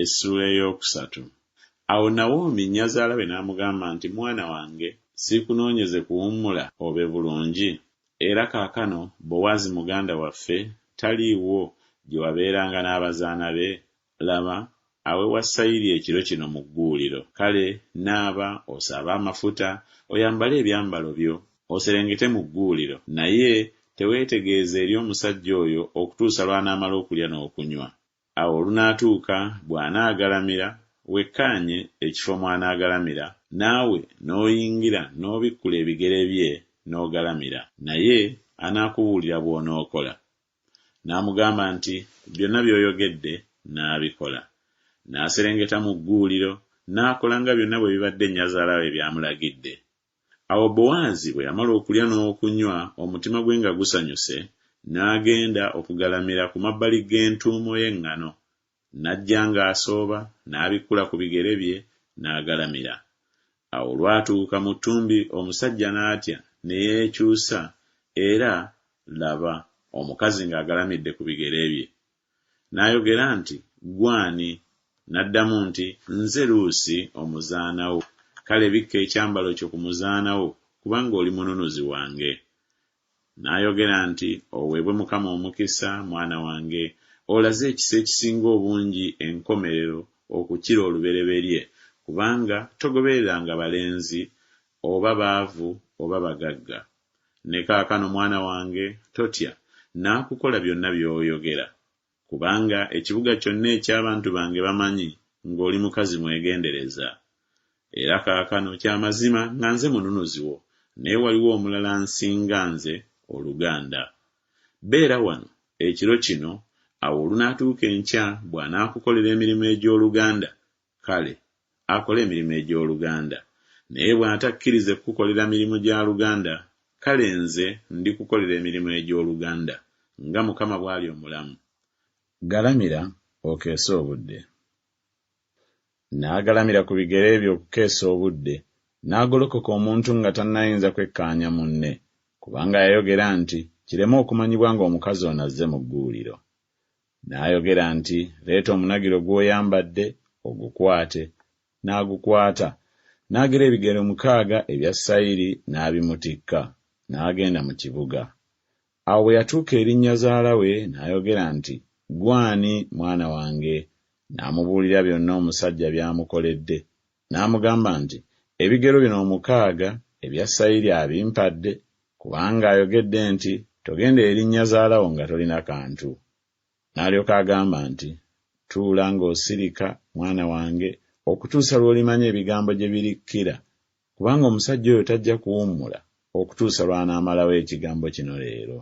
Essuula ey'okusatu. Awo Nawomi nnyazaala we n'amugamba nti Mwana wange, siikunoonyeze kuwummula obe bulungi? Era kaakano Bowaazi muganda waffe taliiwo gye wabeeranga n'abazaana be? Laba, awewa sayiri ekiro kino mu gguuliro. Kale naaba, osaabe amafuta, oyambale ebyambalo byo, oserengete mu gguuliro, naye teweetegeeza eri omusajja oyo okutuusa lw'anaamala okulya n'okunywa. Awo olunaatuuka bw'anaagalamira, wekkaanye ekifo mw'anaagalamira, naawe n'oyingira n'obikkula ebigere bye n'ogalamira, naye anaakubuulira bw'onookola. N'amugamba nti Byonna by'oyogedde nnaabikola. N'aserengeta mu gguuliro, n'akola nga byonna bwe bibadde nnyazaala we by'amulagidde. Awo Bowaazi bwe yamala okulya n'okunywa, omutima gwe nga gusanyuse, n'agenda okugalamira ku mabbali g'entuumo y'eŋŋano. N'ajja ng'asooba, n'abikkula ku bigere bye, n'agalamira. Awo olwatuuka mu ttumbi omusajja n'atya, ne yeekyusa, era, laba, omukazi ng'agalamidde ku bigere bye. N'ayogera nti Ggwe ani? N'addamu nti Nze Luusi omuzaana wo, kale bikka ekyambalo kyo ku muzaana wo, kubanga oli mununuzi wange. N'ayogera nti Oweebwe Mukama omukisa, mwana wange, olaze ekisa ekisinga obungi enkomerero okukira olubereberye, kubanga togobereranga balenzi, oba baavu oba bagagga. Ne kaakano, mwana wange, totya, naakukola byonna by'oyogera, kubanga ekibuga kyonna eky'abantu bange bamanyi ng'oli mukazi mwegendereza. Era kaakano, kya mazima nga nze mununuzi wo, naye waliwo omulala ansinga nze oluganda. Beera wano ekiro kino, awo olunaatuuka enkya bw'anaakukolera emirimu egy'oluganda, kale, akole emirimu egy'oluganda. Naye bw'atakkirize kukukolera mirimu gya luganda, kale nze ndikukolera emirimu egy'oluganda, nga Mukama bw'ali omulamu. Galamira okeese obudde. N'agalamira ku bigere bye okukeesa obudde, n'agolokoka omuntu nga tannayinza kwekkaanya munne, kubanga yayogera nti Kireme okumanyibwa ng'omukazi ono azze mu gguuliro. N'ayogera nti Leeta omunagiro gw'oyambadde, ogukwate. N'agukwata, n'agera ebigero mukaaga ebya sayiri n'abimutikka, n'agenda mu kibuga. Awo bwe yatuuka eri nnyazaala we, n'ayogera nti Ggwe ani, mwana wange? N'amubuulira byonna omusajja by'amukoledde. N'amugamba nti Ebigero bino omukaaga ebya sayiri abimpadde, kubanga ayogedde nti Togenda eri nnyazaala wo nga tolina kantu. N'alyoka agamba nti Tuula ng'osirika, mwana wange, okutuusa lw'olimanya ebigambo gye birikkira, kubanga omusajja oyo tajja kuwummula okutuusa lw'anaamalawo ekigambo kino leero.